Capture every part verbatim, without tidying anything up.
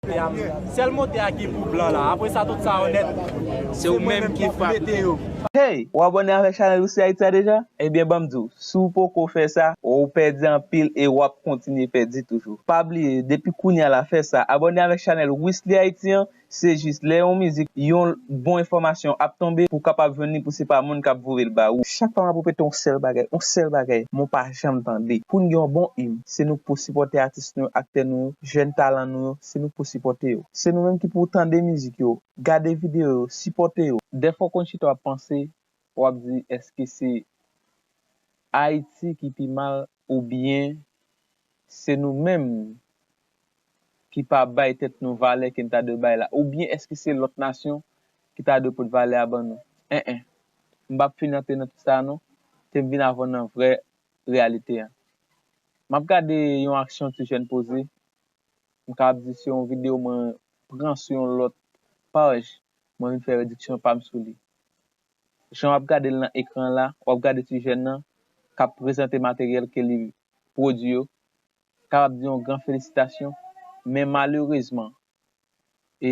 Sèl motè a ki pou blan la. Apre sa, tout sa yo nèt, se ou menm ki frape. Hey, ou abòne avèk chanèl Wesley Haiti a deja? Ebyen, ban m di w, si w poko fè sa, ou pèdi anpil e w ap kontinye pèdi toujou. Pa bliye, depi kounye a la, fè sa, abòne avèk chanèl Wesley Haiti an. Se jis lè yon mizik, yon bon enfòmasyon ap tonbe, pou w kapab jwenn li, pou se pa moun k ap voye l ba ou. Chak fwa m ap repete yon sèl bagay, yon sèl bagay, men w pa janm tande. Pou n gen yon bon im, se nou k pou sipòte atis nou yo, aktè nou yo, jèn talan nou yo, se nou k pou sipòte yo. Se nou menm ki pou tande mizik yo, gade videyo yo, sipòte yo. Dèfwa w konn chita w ap panse, w ap di, èske se Ayiti ki pi mal oubyen se nou menm ki pa bay tèt nou valè ke n ta dwe bay la? Oubyen èske se lòt nasyon ki ta dwe pot valè a ban nou? En en. M p ap fin antre nan tout sa a non. Te m vin avè w nan vrè reyalite a. M ap gade yon aksyon ti jèn poze. M kapab di se yon videyo mwen pran sou yon lòt paj, mwen vin fè rediksyon pa m sou li. Jan w ap gade l nan ekran an la, w ap gade ti jèn nan k ap prezante materyèl ke li pwodui yo, kapab di yon gran felisitasyon, men malerezman, e,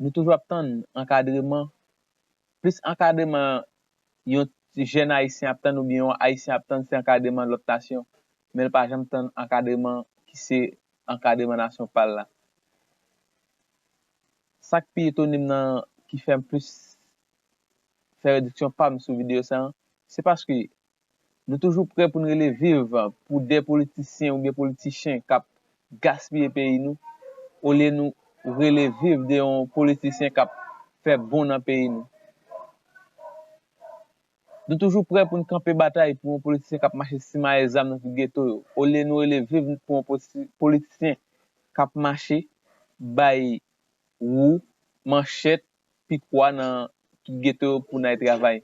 nou toujou ap tann ankadreman, plis ankadreman yon jèn ayisyen ap tann oubyen yon ayisyen ap tann se ankadreman lòt nasyon, men l pa janm tann ankadreman ki se ankadreman nasyon pa l la. Sa k pi etone m nan ki fè m plis fè rediksyon pa m sou videyo sa a, se paske nou toujou prè pou n rele viv pou de politisyen oubyen politichen k ap gaspiye peyi nou, olye nou rele viv de yon politisyen k ap fè bon nan peyi nou. Nou toujou prè pou n kanpe batay pou yon politisyen k ap mache simaye zam nan tout geto yo, olye nou rele viv pou yon politi- politisyen k ap mache bay wou, manchèt, pikwa nan tout geto yo pou n al travay.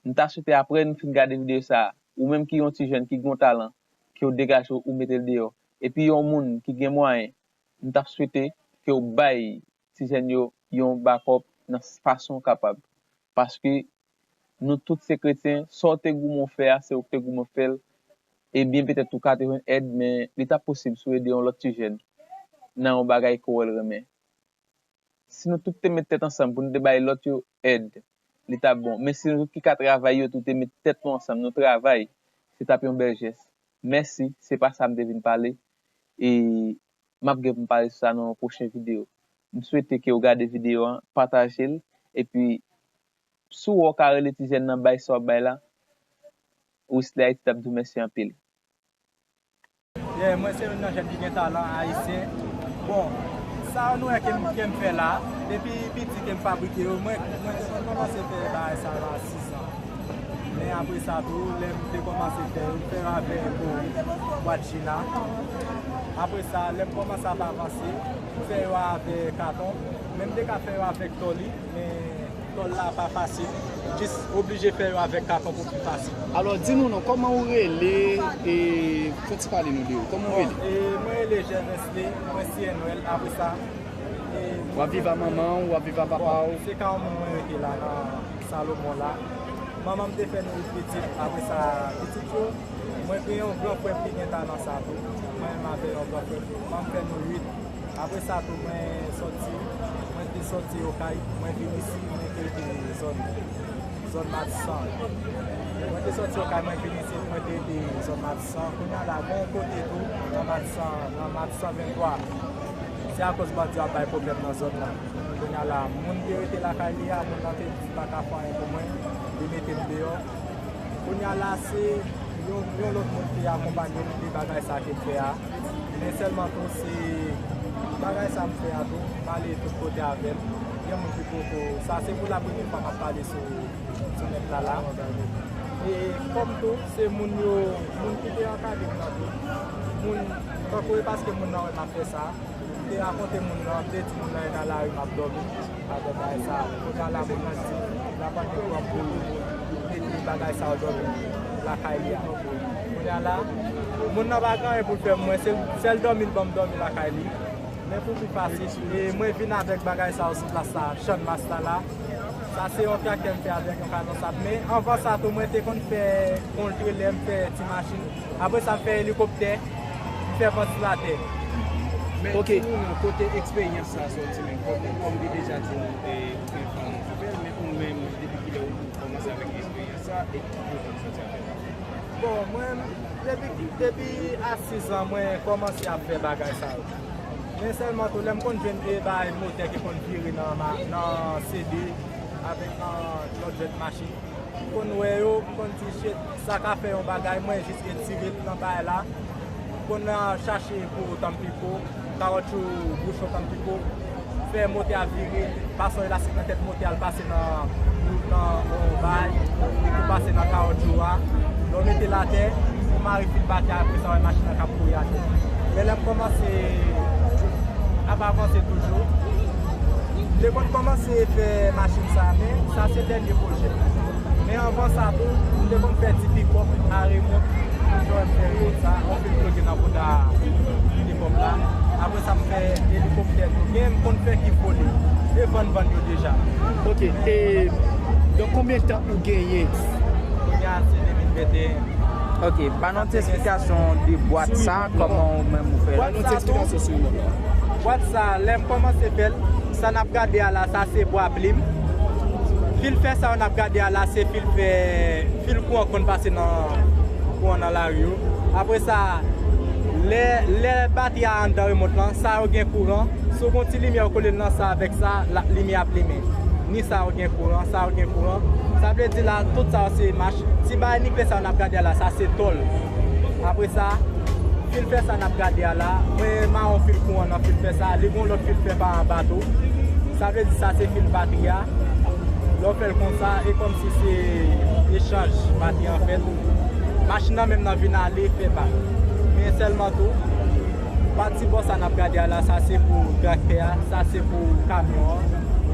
M ta swete apre n fin gade videyo sa a, ou menm ki yon ti jèn ki gen yon talan, ke w degaje w, ou mete l deyò. Epi yon moun ki gen mwayen, m t ap swete ke w bay ti jèn yo yon bakòp nan fason w kapab. Paske nou tout se kretyen, sa w te goumen w fè a, se ou k te goumen w fè l. Ebyen, petèt ou ka te jwenn èd, men li t ap posib si w ede yon lòt ti jèn nan yon bagay ke w wè l renmen. Si nou tout te met tèt ansanm pou nou te bay lòt yo èd, li t ap bon. Men si nou tout ki ka travay yo tou te met tèt nou ansanm, nou travay, se t ap yon bèl jès. Mèsi, se pa sa m te vin pale. E m ap gen pou m pale sou sa nan yon pwochen videyo. M swete ke w gade videyo an, pataje l, epi si w wè w ka rele ti jèn nan bay sa w ap bay la, Wesley Haiti t ap di w mèsi anpil. Yeah, mwen se youn nan jèn ki gen talan ayisyen. Bon, sa nou wè ke m, ke m fè la, depi piti ke m fabrike yo, mwen, mwen te konn kòmanse fè bagay sa yo a sis an. Men apre sa tou, lè m te kòmanse fè yo, m fè yo avèk bwat jina. Apre sa, lè m kòmanse ap avanse, m fè yo avèk katon. Men m te ka fè yo avèk tòl wi, men tòl la pa fasil. Jis oblije fè yo avèk katon pou pi fasil. Alò, di nou non, kòman ou rele e fè yon ti pale nou de ou? Kòman ou rele? E, mwen rele Gervais Lé, mwen C N O L, apre sa. E, W ap viv a manman w, w ap viv a papa w? Se ka yon moun mwen rete la nan Salomon la. Manman m te fè nou uit pitit, apre sa, pitit yo, mwen gen yon gran frè m ki gen talan sa tou. Mwen menm avè yon gran frè m, manman m fè nou uit. Apre sa tou, mwen sòti, mwen te sòti Okay, mwen vin isi, mwen te rete zòn, zòn Matisan. Mwen te sòti Okay, mwen vin isi, mwen te rete zòn Matisan. Kounye a la, gen yon kote tou, nan Matisan, nan Matisan venntwa. Se akoz bandi yo ap bay pwoblèm nan zòn nan. Kounye a la, moun te rete lakay li a, moun nan te di pa ka fè anyen pou mwen, li mete m deyò. Kounye a la, se yon, yon lòt moun ki akonpanye m de bagay sa ke m fè a. Men sèlman tou, se bagay sa m fè a tou, m ale tout kote avè l. Gen moun ki poko, sa se pou la premyè fwa m ap pale sou, sou nèt la la. E kòm tou, se moun yo, moun ki te ankadre m nan tou. Moun, tankou e paske moun nan wè m ap fè sa, m te rakonte moun nan, m te di moun nan e nan lari m ap dòmi. Avèk bagay sa, kounye a la moun nan di l ap annik pran pou mete bagay sa yo dòmi lakay li a. Kounye a la, moun nan pa gen anyen pou l fè mwen, se sèl dòmi l ban m dòmi lakay li. Men pou pi fasil, e mwen vin avèk bagay sa yo sou plas sa, Channmas la la. Sa se yon traktè m fè avèk yon kanon sab. Men anvan sa tou, mwen te konn fè kontre lè m fè ti machin. Apre sa, m fè elikoptè, m fè vantilatè. Men, ok, di nou non, kote eksperyans sa a soti menm? Kòm, kòm li deja di nou, e, ou gen fanm ou fè l, men ou menm, depi kilè ou kòmanse avèk eksperyans sa a e ki kote li soti avè l? Bon, mwen, depi, depi a sis an, mwen kòmanse ap fè bagay sa yo. Men sèlman tou, lè m konn jwenn de bay motè ki konn vire nan, ma- nan C D avèk nan lòt jwèt machin. M konn wè yo, m konn di, "Shit, sa ka fè yon bagay," mwen jis retire l nan bay la. M konn, ah, chache pou Tampico, kawotchou bouchon Tampico, fè motè a vire, pase yon elastik nan tèt motè a, l pase nan, nan yon bay, pou pase nan kawotchou a. Lè w mete l atè, ou mare fil batri a, apre sa, w wè machin nan k ap kouri atè. Men lè m kòmanse ap avanse toujou, m te konn kòmanse fè machin sa, men sa se dènye pwojè m. Men anvan sa tou, m te konn fè ti pikòp a remòt. Jan w fè remòt sa, yon fil bloke nan bouda pikòp la. Apre sa, m fè elikoptè tou. Gen, m konn fè ki vole. E vann, vann yo deja. Ok, e donk, konbyen tan ou genyen? Kounye a, se de mil venteyen. Ok, ba nou ti esplikasyon de bwat sa, kòman ou menm ou fè l? Ba nou ti esplikasyon sou remòt la. Bwat sa, lè m kòmanse fè l, sa n ap gade a la, sa se bwa plim. Fil fè sa yo n ap gade a la, se fil fè, fil kouran k konn pase nan, kouran nan lari yo. Apre sa, lè, lè batri a anndan remòt lan, sa yo gen kouran. Si w gen yon ti limyè ou kole l nan sa avèk sa, la, limyè ap limen. Ni sa yo gen kouran, sa yo gen kouran. Sa vle di la, tout sa yo se mach. Ti bagay nikle sa yo n ap gade a la, sa se tòl. Apre sa, fil fè sa n ap gade a la, mwen mawon fil kouran nan fil fè sa, li gen yon lòt fil fè pa anba tou. Sa vle di sa se fil batri a. Lè w fè l konsa, e kòmsi se echanj batri an fèt. Machin nan menm nan vin ale fè bak. Men sèlman tou, pati bò sa n ap gade a la, sa se pou traktè a, sa se pou kamyon an.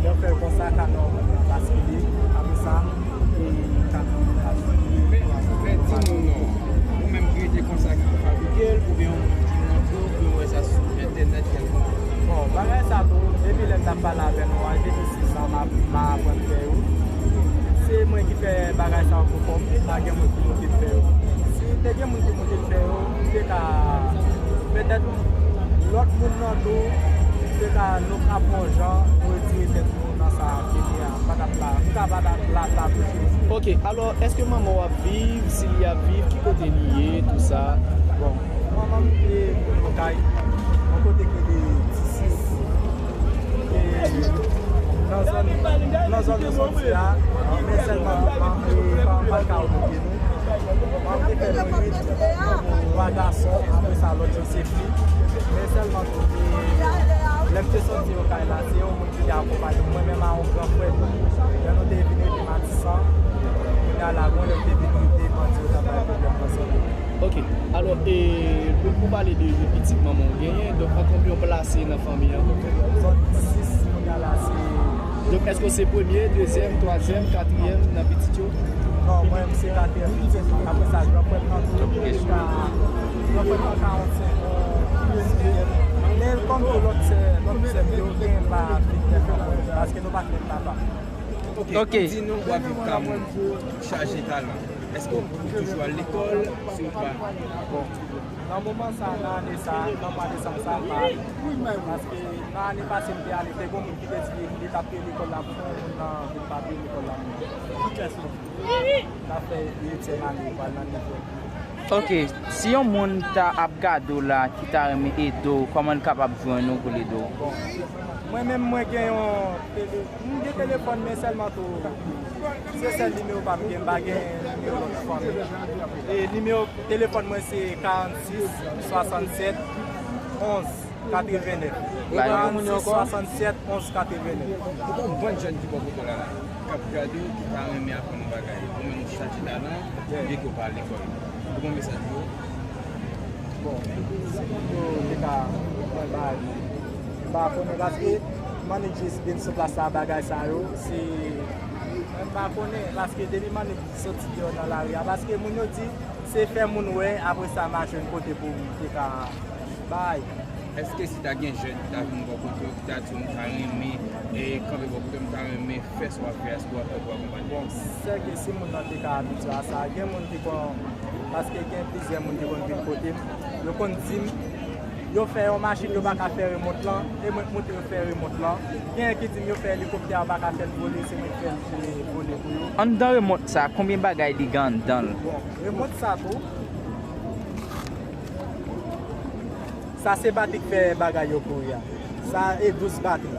Lè w fè l konsa, kamyon an baskile. Apre sa, e kamyon an baskile. Men, men di nou non, ou menm ki rete konsa ki fabrike l, oubyen yon moun ki montre w, oubyen w wè sa sou entènèt kèlkonk? Bon, bagay sa tou, depi lè m t ap pale avè nou an, depi sis an, m ap, m ap aprann fè yo. Se mwen ki fè bagay sa yo pou kò m, pa gen moun ki montre m fè yo. Si te gen moun ki montre m fè yo, m te ka, petèt, lòt moun nan tou, te ka, nou ka fè yon jan, nou retire tèt nou nan sa, kounye a, m pa t ap la, m ka pa t ap la, la toujou. Ok, alò, èske manman w ap viv? Si li ap viv, ki kote li ye, tou sa? Bon, manman m te vin Okay, yon kote ki rele Tisis. E nan zòn, nan zòn nou soti a, men sèlman nou pa, e pa, pa ka okipe nou. Mwen te fè nou uit, twa gason, apre sa lòt yo se fi. Men sèlman tou, e lè m te soti Okay la, se yon moun ki te akonpaye m, mwen menm a yon gran frè m. Lè nou te vin rive Matisan, kounye a la, bon, lè m te vin rive, bandi yo t ap bay pwoblèm nan zòn nan. Ok, alò, e, pou, pou pale de, de pitit manman w genyen, donk, an konbyen w plase nan fanmi an? Zòn sis, kounye a la, se Donk, èske w se premye, dezyèm, twazyèm, katriyèm nan pitit yo? Non, mwen, m se katriyèm pitit. Apre sa, gran frè m nan tou, li ka, gran frè m nan ka yon senk, yon sizyèm. Men kòm tou lòt sè, lòt sè m yo, gen pa vin fè mwen, paske nou pa t menm papa. Ok, ok. Di nou, w ap viv Kamou, chaje talan. Èske w toujou al lekòl, si w pa? Bon, nan moman sa, nan ane sa, nan mwa desanm sa, m pa al. Paske nan ane pase, m te ale, te gen yon moun ki te di li, li t ap peye lekòl la pou yon moun nan vil pa peye lekòl la pou li. Ki klas ou? L ap fè uityèm ane, pral nan nevyèm. Ok, si yon moun ta ap gade w la, ki ta renmen ede w, kòman l kapab jwenn ou pou l ede w? Bon, mwen menm, mwen gen yon tele-, m gen telefòn, men sèlman tou, se sèl nimewo pa m gen, m pa gen nimewo lòt fanmi. E nimewo telefòn mwen se karannsis swasannsèt onz katrevennèf. Bay nou. Karannsis swasannsèt onz katrevennèf. Ou gon bann jèn ki bò kote w la la, k ap gade w, ki ta renmen aprann yon bagay. Ou menm ou chaje talan, byen ke w pa al lekòl. Ou gon mesaj pou yo? Bon, si moun yo te ka pran bagay, m pa konnen, paske Mannich jis vin sou plas la, bagay sa yo, se, mwen pa konnen, paske depi Mannich soti deyò nan lari a, paske moun yo di se fè moun wè, apre sa m a jwenn kote pou m te ka bay. Èske si ta gen jèn ki ta vin bò kote w, ki ta di w, "M ta renmen, e, kanpe bò kote w, m ta renmen fè sa w ap fè a, èske w ap prè pou akonpaye?" Bon, sèke si moun nan te ka abitye a sa, gen moun ki konn, paske gen plizyè moun ki konn vin kote m, yo konn di m, Yo fè yon machin, yo pa ka fè remont lan, e mwen k montre yo fè remont lan. Genyen ki di m yo fè elikoptè a, yo pa ka fè l vole, se mwen k fè l vole pou yo. Anndan remont sa, konbyen bagay li gen anndan l? Bon, remont sa tou, sa se batri k fè bagay yo kouri a. Sa e douz batri.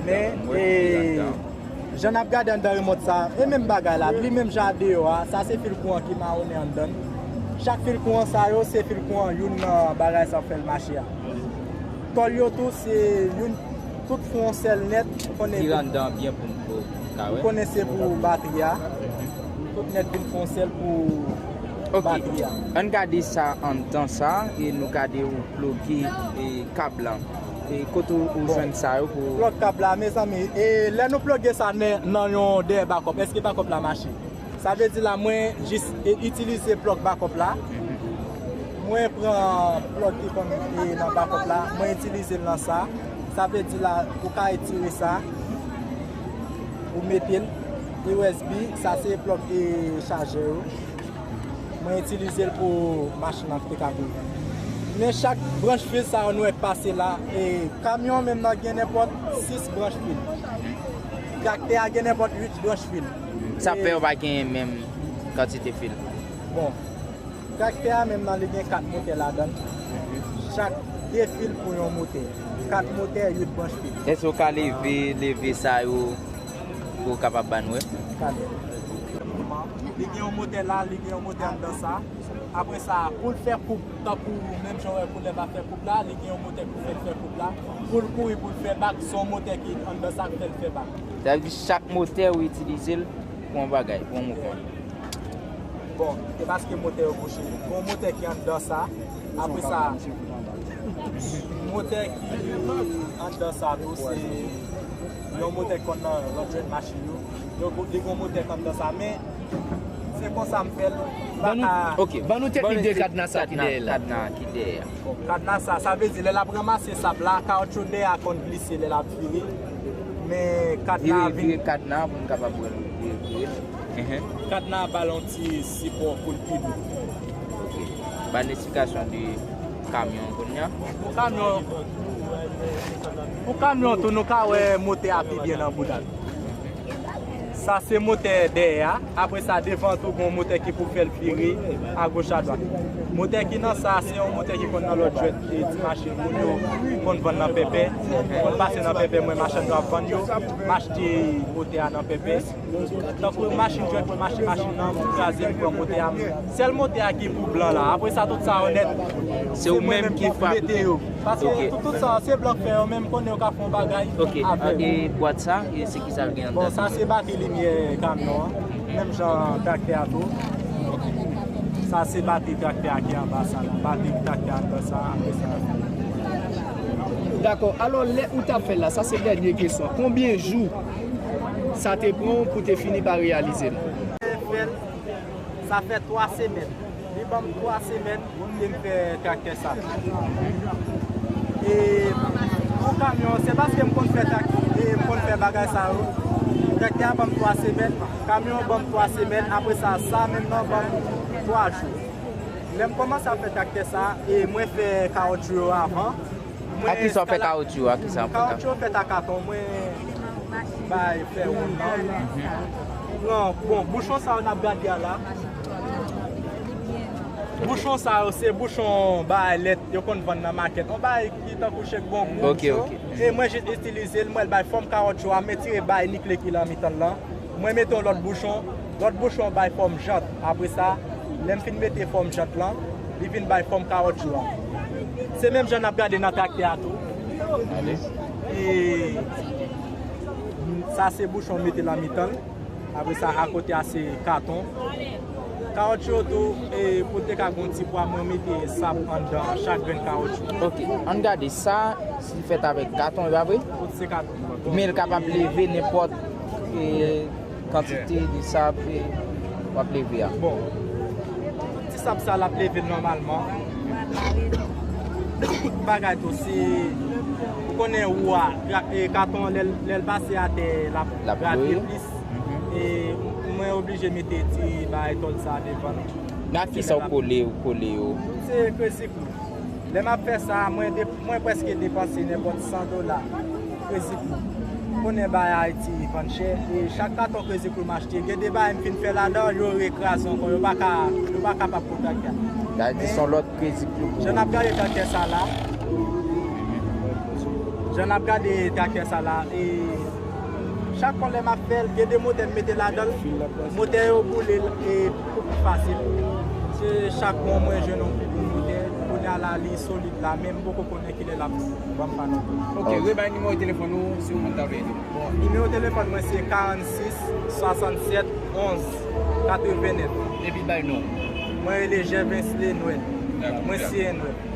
Men, e, jan n ap gade anndan remont sa, e menm bagay la, li menm jan a deyò a, sa se fil kouran ki mawonnen anndan l. Chak fil kouran sa yo, se fil kouran youn nan bagay sa fè l mache a. Tòl yo tou, se youn, tout fè yon sèl nèt, ou konnen. Vire anndan byen pou n ka wè. Ou konnen se pou batri a. Tout nèt vin fè yon sèl pou batri a. Ann gade sa anndan sa, e nou gade ou ploge e kab lan. E kote ou jwenn sa yo pou. Plòg kab la, mezanmi, e lè nou ploge sa nan, nan yon dèyè bakòp, èske bakòp la mache? Sa vle di la, mwen jis e, itilize plòg bakòp la. Mwen pran plòg ki konn e nan bakòp la, mwen itilize l nan sa. Sa vle di la, ou ka etire sa, ou mete l. U S B, sa se plòg e chajè yo. Mwen itilize l pou machin nan te ka kouri. Men chak branch fil sa yo nou wè k pase la, e kamyon menm nan gen nenpòt sis branch fil. Traktè a gen nenpòt uit branch fil. Sa fè yo pa genyen menm kantite fil. Bon, traktè a menm nan li gen kat motè ladan l. Chak de fil pou yon motè. Kat motè, uit branch fil. Èske w ka leve, leve sa yo pou w kapab ban nou wè? Talè. Li gen yon motè la, li gen yon motè anndan sa. Apre sa, pou l fè koup, tankou menm jan w wè koulè pa fè koup la, li gen yon motè ki fè l fè koup la. Pou l kouri, pou l fè bak, se yon motè ki anndan sa k fè l fè bak. Sa vle di chak motè ou itilize l pou yon bagay, pou yon mouvman. Bon, e paske motè yo bouche. Gon motè ki anndan sa. Apre sa, motè ki anndan sa tou, se yon motè ki konn nan lòt jwèt machin yo. Yo, li gon motè ki anndan sa, men se konsa m fè l. M pa ka. Ok, ban nou teknik de kadna sa ki dèyè la. Kadna ki dèyè a. Bon, kadna sa, sa vle di lè l ap ranmase sab la, kawotchou dèyè a konn glise lè l ap vire. Men kadna a vin. Vire, vire kadna a pou n kapab wè l. Vire, vire. Kadna a ba l yon ti sipò pou l pi dou. Ban n esplikasyon de kamyon an kounye a. Pou kamyon, pou kamyon tou, nou ka wè motè a pi byen nan bouda l. Sa se motè dèyè a. Apre sa, devan an tou, gen yon motè ki pou fè l vire agoch adwat. Motè ki nan sa, se yon motè ki konn nan lòt jwèt e ti machin moun yo konn vann nan Pèpè. Konn pase nan Pèpè, mwen machann yo ap vann yo. M achte motè a nan Pèpè. Tankou machin jwèt, mwen mache machin nan, m kraze, m pran motè a. Sèl motè a ki pou blan la. Apre sa, tout sa yo nèt. Se ou menm ki frape. Mete yo. Paske tout, tout sa, se blan k fè yo, men m konnen yo ka fè yon bagay avè yo. Ok, e bwat sa, e se ki sa l gen anndan? Bon, sa se batri limyè kamyon an. Menm jan traktè a tou. Sa se batri traktè a ki anba sa la. Batri traktè a anndan sa, apre sa. Dakò. Alò, lè ou t ap fè l la, sa se dènye kesyon. Konbyen jou sa te pran w pou te fini pa reyalize l? Fè l, sa fè twa semèn. Li ban m twa semèn pou m te fè traktè sa. E pou kamyon, se paske m konn fè traktè, e m konn fè bagay sa yo. Traktè a ban m twa semèn, kamyon an ban m twa semèn, apre sa, sa menm nan ban m twa jou. Lè m kòmanse ap fè traktè sa, e mwen fè kawotchou yo avan. Ak kisa w fè kawotchou? Ak kisa w fè kawotchou? Kawotchou fèt a katon, mwen bay fè wonn nan. Pran, bon, bouchon sa yo n ap gade a la. Bouchon sa yo, se bouchon bay lèt yo konn vann nan makèt. Yon bay ki tankou chèk bon gwo bouchon. E mwen jis itilize l, mwen l bay fòm kawotchou a, m etire bay ni kle ki lan mitan l lan. Mwen mete yon lòt bouchon, lòt bouchon bay fòm jant. Apre sa, lè m fin mete fòm jant lan, li vin bay fòm kawotchou an. Se menm jan n ap gade nan traktè a tou. E sa se bouchon m mete nan mitan l. Apre sa, akote a se katon. Kawotchou yo tou, e pou l te ka gon ti pwa, mwen mete sab anndan chak grenn kawotchou. Ok, ann gade sa. Li fèt avèk katon, e pa vre? Tout se katon. Men l kapab leve nenpòt e, kantite de sab e, w ap leve a. Bon, ti sab sa l ap leve nòmalman. Bagay tou, si ou konnen wou a, e, katon an, lè l, lè l pase atè, l ap gravye plis. E mwen oblije mete ti bagay tòl sa devan. Men ak kisa w kole, ou kole yo? Se crazy glue. Lè m ap fè sa, mwen, de, mwen prèske depanse nenpòt san dola Crazy Glue. Konnen bagay Ayiti vann chè, e chak katon Crazy Glue m achte, gen de bagay m fin fè ladan, yo rekraze ankò, yo pa ka, yo pa kapab pou traktè. Sa di son lòt Crazy Glue pou Jan n ap gade traktè sa la, jan n ap gade traktè sa la, e chak fwa lè m ap fè l, gen de motè m mete ladan l, motè yo boule l, e pou pi fasil. Se chak mwa mwen jwenn yon pi bon motè, kounye a la li solid la, men m poko konnen kilè l ap ban m pa non. Ok, rebay nimewo telefòn ou si yon moun ta vle rele. Bon, nimewo telefòn mwen se karannsis swasannsèt onz katrevennèf. Epi bay non. Mwen rele Gervens Lenwèl. Mwen se Enwèl.